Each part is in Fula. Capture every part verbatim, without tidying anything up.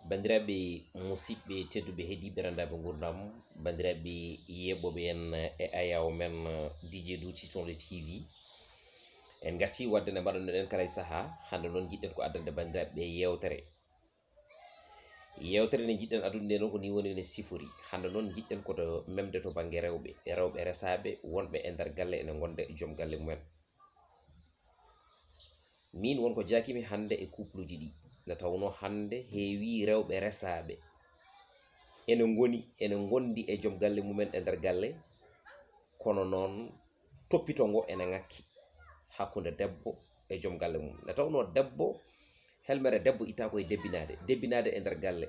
Banndiraaɓe musidɓe tedduɓe heɗiiɓe Renndaaɓe Nguurndam, banndiraaɓe yeeɓooɓe en e ayaawo men, eh, D J Duuti Sonde T V. En ngartii waɗde nde mbaɗanno-ɗen kala e sahaa, hannde noon njiɗ-ɗen ko addande banndiraaɓe ɓe yeewtere. Yeewtere nde njiɗ-ɗen addude nde noon ko nii woni no sifori. Hannde noon njiɗ-ɗen ko to memde to bannge rewɓe, rewɓe resaaɓe wonɓe e nder galle ene ngonda e joom galle mumen. Miin won ko jaakimi hannde e kuupluuji ɗi, nde tawnoo hannde heewii rewɓe resaaɓe ene ngoni, ene ngondi e joom galle mumen e nder galle, kono noon toppito ngo ene ŋakki hakkunde debbo e joom galle mum. Nde tawnoo debbo, helmere debbo ittaa ko e debbinaade, debbinaade e nder galle.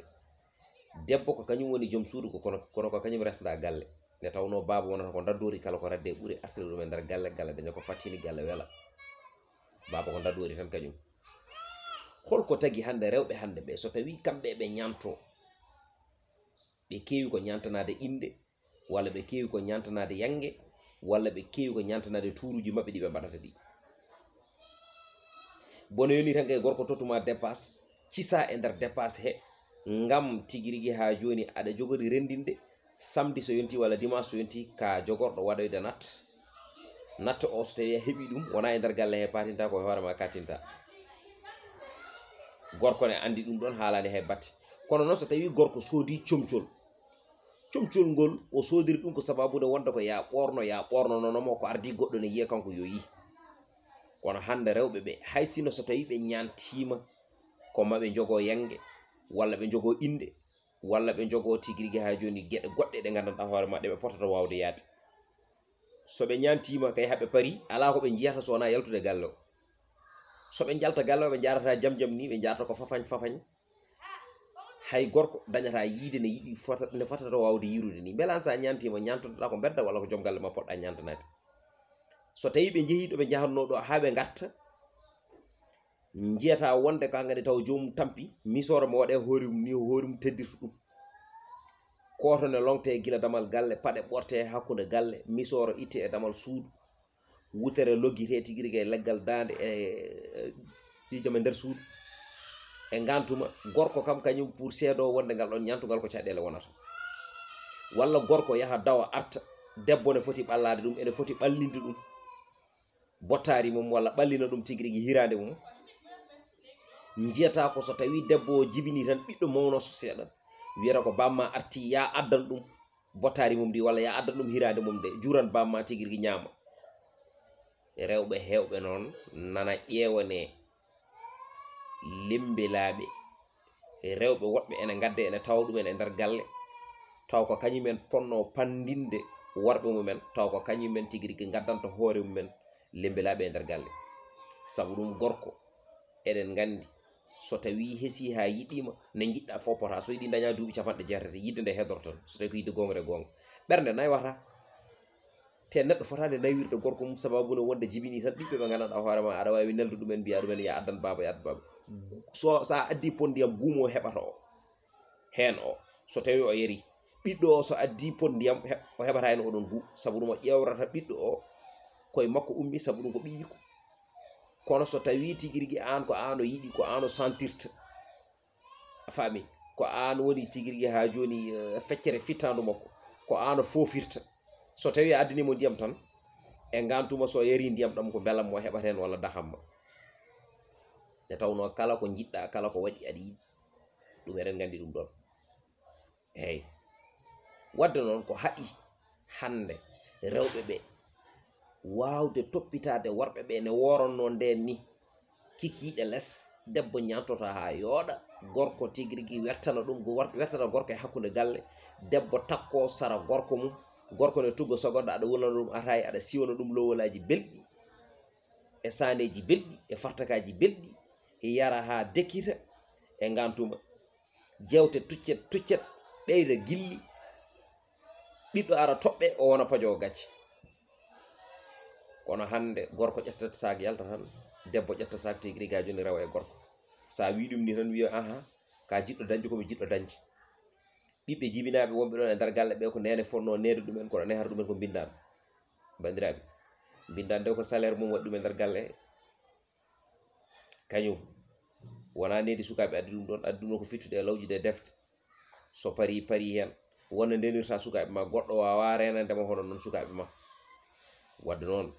Debbo ko kañum woni joom suudu, ko kono, kono ko kañum resndaa galle. Nde tawnoo baaba wonata ko ndaddoori, kala ko radde ɓuri artira ɗum e nder galle, galle daña ko fattini, galle wela. Baaba ko ndaddoori tan kañum. Hol ko tagi hannde rewɓe hannde ɓe, so tawii kamɓe eɓe ñaantoo, ɓe keewi ko ñaantanaade innde, walla ɓe keewi ko ñaantanaade yannge, walla ɓe keewi ko ñaantanaade tuuruuji maɓɓe ɗi ɓe mbaɗata ɗi? Bono yoni tan kay gorko tottuma dépasse, cisa e nder dépasse he, ngam tigi rigi haa jooni aɗa jogori renndinde, samedi so yonti walla dimanche so yonti, ka jogorɗo waɗoyde nat. Natte o so tawii a heɓii ɗum, wonaa e nder galle he paatinta, ko e hoore ma kattinta. Gorko ne anndi ɗum ɗoon, haalaani hay batte. Kono noon so tawii gorko soodii comcol, comcol ngol o soodiri ɗum ko sabaabu nde wonde ko ya ɓoorno, ya ɓoornonono mo, ko ardii goɗɗo ne yiya kanko yo yii. Kono hannde rewɓe ɓe, hay sino so tawii ɓe ñaantiima, ko ma ɓe njogoo yannge, walla ɓe njogoo innde, walla ɓe njogoo tigi rigi haa jooni geɗe goɗɗe ɗe nganndanɗaa hoore ma ɗe ɓe potata waawde yaade. So ɓe ñaantiima kay haa ɓe parii, alaa ko ɓe njiyata so wonaa yaltude galle o. So ɓe njalta galle o, ɓe njaarata jam jam ni, ɓe njaarta ko fafañ fafañ. Hay gorko dañataa yiyde ne yiɗi fota, ne fotata waawde yiirude ni. Mbela aan so a ñaantiima, ñaantotoɗaa ko mbedda walla ko joom galle ma poɗɗaa ñaantanaade? So tawii ɓe njehii ɗo ɓe njahannoo ɗo haa ɓe ngarta, njiyataa wonde ko hankadi taw joomum tampi, misooro mo waɗee hoore mum ni, hoore mum teddirta ɗum. Kooto ne longtee gila damal galle, paɗe ɓortee hakkunde galle, misooro ittee e damal suudu, wutere loggitee tigi rigi e leggal daande e, e, ɗi joom e nder suudu. E ngantuma, gorko kam kañum pour seedoo wonde ngal ɗoon ñaantugal ko caɗeele wonata. Walla gorko yaha dawa arta, debbo ne foti ɓallaade ɗum, ene foti ɓallinde ɗum bottaari mum walla ɓallina ɗum tigi rigi hiraande mum. Njiyataa ko so tawii debbo o jibinii tan ɓiɗɗo mawno so seeɗa, wiyata ko bamma artii, ya addan ɗum bottaari mum ndi walla ya addan ɗum hiraande mum nde, juuran bamma tigi rigi ñaama. Rewɓe heewɓe noon nana ƴeewane limbilaaɓe, rewɓe woɗɓe ene ngadde ene tawa ɗumen e nder galle, taw ko kañumen ponnoo panndinde worɓe mumen, taw ko kañumen tigi rigi ngaddanta hoore mumen limbilaaɓe e nder galle. Sabu ɗum gorko, eɗen nganndi, so tawii hesii haa yiɗiima, ne njiɗɗaa fof pota. So yiɗi daña duuɓi capanɗe jeetati, yidde nde hedoro tan, so tawii ko yidde goonga e goonga. Ɓernde naywata. Te neɗɗo fotaani naywirde gorko mum, sababu no wonde jibinii tan ɓiɓɓe ɓe nganndanɗaa hoore ma, aɗa waawi nelde ɗumen, mbiya ɗumen, "Ya addan baaba, ya addan baaba." So, so a addii pon ndiyam, guumo o heɓata o. Heen o, so tawii o yarii, ɓiɗɗo o so addii pon ndiyam, he-, o heɓata heen oɗon guu, sabu ɗum o ƴeewrata ɓiɗɗo o, ko e makko ummi, sabu ɗum ko ɓiyiiko. Kono so tawii tigi rigi aan ko aan o yiɗi, ko aan o santirta, a faami, ko aan woni tigi rigi haa jooni, eh, feccere fittaandu makko, ko aan o foofirta. So tawii a addanii mo ndiyam tan, e ngaan tuma so o yarii ndiyam ɗam ko mbelamma o heɓata heen walla dahamma. Nde tawnoo kala ko njiɗɗaa, kala ko waɗi aɗa yiɗi, ɗum eɗen nganndi ɗum ɗoon. Eey. Waɗde noon ko haɗi hannde rewɓe ɓe waawde toppitaade worɓe ɓe ne woorannoo ndeen ni. Kikiiɗe les, debbo ñaantoto haa yooɗa, gorko tigi rigi wertana ɗum, go-, wor-, wertana gorko e hakkunde galle, debbo takkoo sara gorko mum, gorko ne tugga sogonda, aɗa wulana ɗum ataaye, aɗa siwana ɗum lowolaaji belɗi, e saaneeji belɗi, e fartakaaji belɗi, yara haa dekkita e ngaan tuma. Jeewte tuccet tuccet, ɓeyda gilli, ɓiɗɗo ara toɓɓe, o wona pajoowo gacce. Kono hannde gorko ƴettata saak yalta tan, debbo ƴetta saak tigi rigi haa jooni rewa e gorko. So a wii ɗum ni tan wiya, "Aha, ka jiɗɗo dañde, ko mi jiɗɗo dañde." Ɓiɓɓe jibinaaɓe wonɓe ɗoon e nder galle ɓe ko neene fotnoo neede ɗumen, kono nehata ɗumen ko mbinndaan. Banndiraaɓe, mbinndaan nde ko salaire mum waɗi ɗum e nder galle he. Kañum. Wonaa nehdi sukaaɓe addi ɗum ɗoon, addi ɗum ɗoon ko fittude e lawƴude e defte. So parii, parii heen. Wonno ndenirta sukaaɓe ma, goɗɗo waawaa reenande ma hono noon sukaaɓe ma. Wadde noon,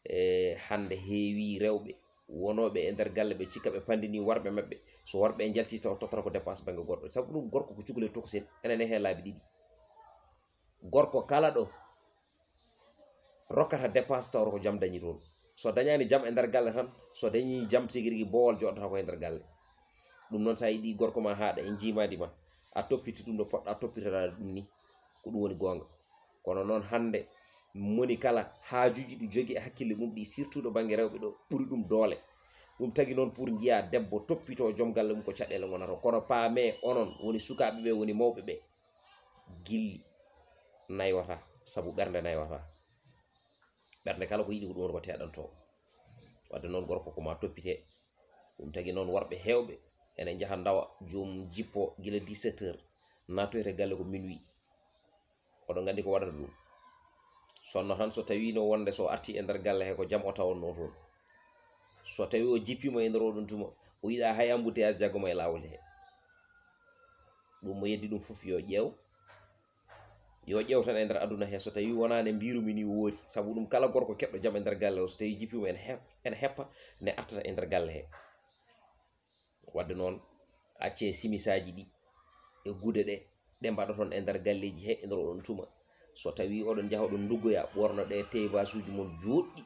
e hannde heewii rewɓe wonooɓe e nder galle, ɓe cikka ɓe panndinii worɓe maɓɓe. So worɓe njaltii taw tottata ko dépense bannge goɗɗo. Sabu ɗum gorko ko cukalel tokosel, enen e heen laabi ɗiɗi. Gorko kala ɗo rokkata dépense tawata ko jam dañi toon. So dañaani jam e nder galle tan, so dañii jam tigi rigi boowal jooɗata ko e nder galle. Ɗum noon so a yiɗii gorko ma haaɗa e njiimaandi ma, a toppiti ɗum no poɗɗa toppitoraade ɗum ni, ko ɗum woni goonga. Kono noon hannde moni kala haajuuji ɗi jogii e hakkille mum ɗi, surtout ɗo bannge rewɓe ɗo ɓuri ɗum doole. Ɗum tagi noon pour njiyaa debbo toppitoo joom galle mum ko caɗeele ngonata. Kono paamee onon woni sukaaɓe ɓe, woni mawɓe ɓe, gilli naywata, sabu ɓernde naywata. Ɓernde kala ko yiɗi ko ɗum woni ko teɗantoo. Wadde noon gorko ko ma toppitee. Ɗum tagi noon worɓe heewɓe ene njaha ndawa, joomum jippoo gila dix-sept heures, naatoyta galle ko minuit. Oɗon nganndi ko waɗata ɗum. Sonno tan so tawii no wonde so artii e nder galle he ko jam o tawatnoo toon. So tawii o jippiima e nder oɗon tuma, o yiɗaa hay embouteillage jaggo mo e laawol he. Ɗum mo yeddi ɗum fof yo ƴeew, yo ƴeew tan e nder aduna he, so tawii wonaa ne mbiirumi ni woori. Sabu ɗum kala gorko keɓɗo jam e nder galle o, so tawii jippiima ene he-, ene heppa ne artata e nder galle he. Wadde noon, accee simisaaji ɗi e gude ɗe, ɗe mbaɗoton e nder galleeji he e nder oɗon tuma. So tawii oɗon njaha oɗon nduggoya, ɓorno ɗe teybasuuji mon jooɗɗi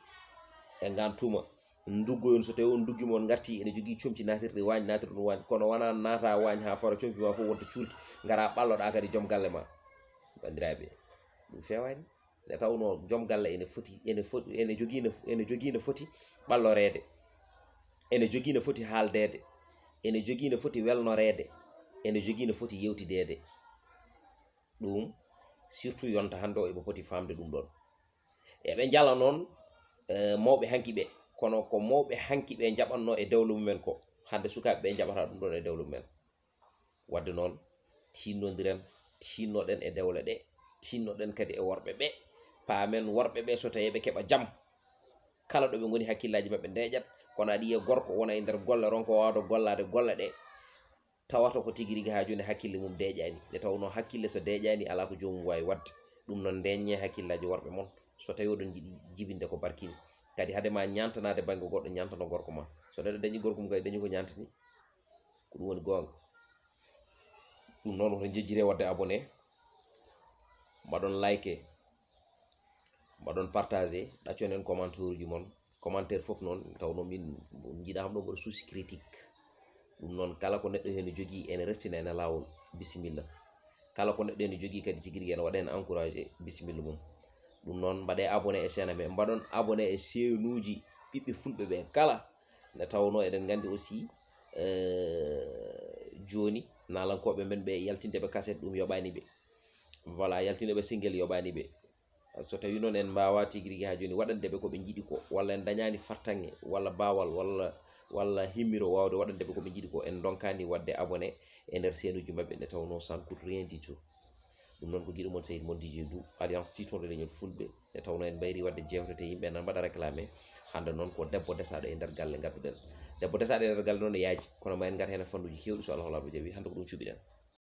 e ngaan tuma. Nduggoyon, so tawii on nduggi mon ngartii ene jogii comci naatirɗi waañ, naatirɗum waañ. Kono wonaa naata waañ haa para comci ma fof wonta cuurki, ngara ɓalloɗaa kadi joom galle ma. Banndiraaɓe, ɗum feewaani. Nde tawnoo joom galle ene foti, ene foti, ene jogii no, ene jogii no foti ɓalloreede, ene jogii no foti haaldeede, ene jogii no foti welnoreede, ene jogii no foti yewtideede. Ɗum surtout yonta hannde o, eɓe poti faamde ɗum ɗoon. Eɓe njala noon, eh, mawɓe hanki ɓe, kono ko mawɓe hanki ɓe njaɓatnoo e dewle mumen ko, hannde sukaaɓe ɓe njaɓata ɗum ɗoon e dewle mumen. Wadde noon, tiinnondiren, tiinnoɗen e dewle ɗe, tiinnoɗen kadi e worɓe ɓe. Paamen worɓe ɓe so tawii ɓe keɓa jam, kala ɗo ɓe ngoni hakkillaaji maɓɓe ndeeƴat. Kono aɗa yiya gorko wona e nder golle, ronka waawde gollaade golle ɗe, tawata ko tigi rigi haa jooni hakkille mum deeƴaani. Nde tawnoo hakkille so deeƴaani alaa ko joomum waawi waɗde. Ɗum noon ndeeññee hakkillaaji worɓe mon so tawii oɗon njiɗi jibinde ko barkini. Kadi hade ma ñaantanaade bannge goɗɗo, ñaantano gorko ma. So neɗɗo dañi gorko mum kadi dañi ko ñaantani. Ko ɗum woni goonga. Ɗum noon, woto njejjire waɗde abonné, mbaɗon like, mbaɗon partagé, ɗaccon en commentaire uji mon. Commentaire fof noon, tawnoo min njiɗa kam ɗo mboɗo souci critique. Ɗum noon, kala ko neɗɗo heen jogii ene reftina ene laawol, bisimilla. Kala ko neɗɗo heen jogii kadi tigi rigi ene waɗa heen encouragé, bisimilla mum. Ɗum noon, mbaɗee abonné e chaîne amen, mbaɗon abonné e chaîne uji ɓiɓɓe fulɓe ɓe kala. Nde tawnoo eɗen nganndi aussi, eh, jooni naalankooɓe men ɓe yaltinde ɓe kaset ɗum yoɓaani ɓe. Voilà, yaltinde ɓe single yoɓaani ɓe. So tawii noon en mbaawaa tigi rigi haa jooni waɗande ɓe ko ɓe njiɗi ko, walla en dañaani fartaŋŋe, walla baawal, walla, walla himmiro waawde waɗande ɓe ko ɓe njiɗi ko, en ndonkaani waɗde abonné e nder chaîne uji maɓɓe, nde tawnoo ça ne coûte rien du tout. Ɗum noon ko giɗo mon Seydi mon D J Dou, Alliance Tiitonde Leñol Fulɓe. Nde tawnoo en mbayrii waɗde jeewte te yimɓe ene mbaɗa réclamé. Hannde noon ko debbo desaaɗo e nder galle ngadduɗen. Debbo desaaɗo e nder galle noon ne yaaji, kono ma en ngar heen e fannuuji keewɗi so Allahu Laaɓo jaɓi. Hannde ko ɗum cuɓiɗen.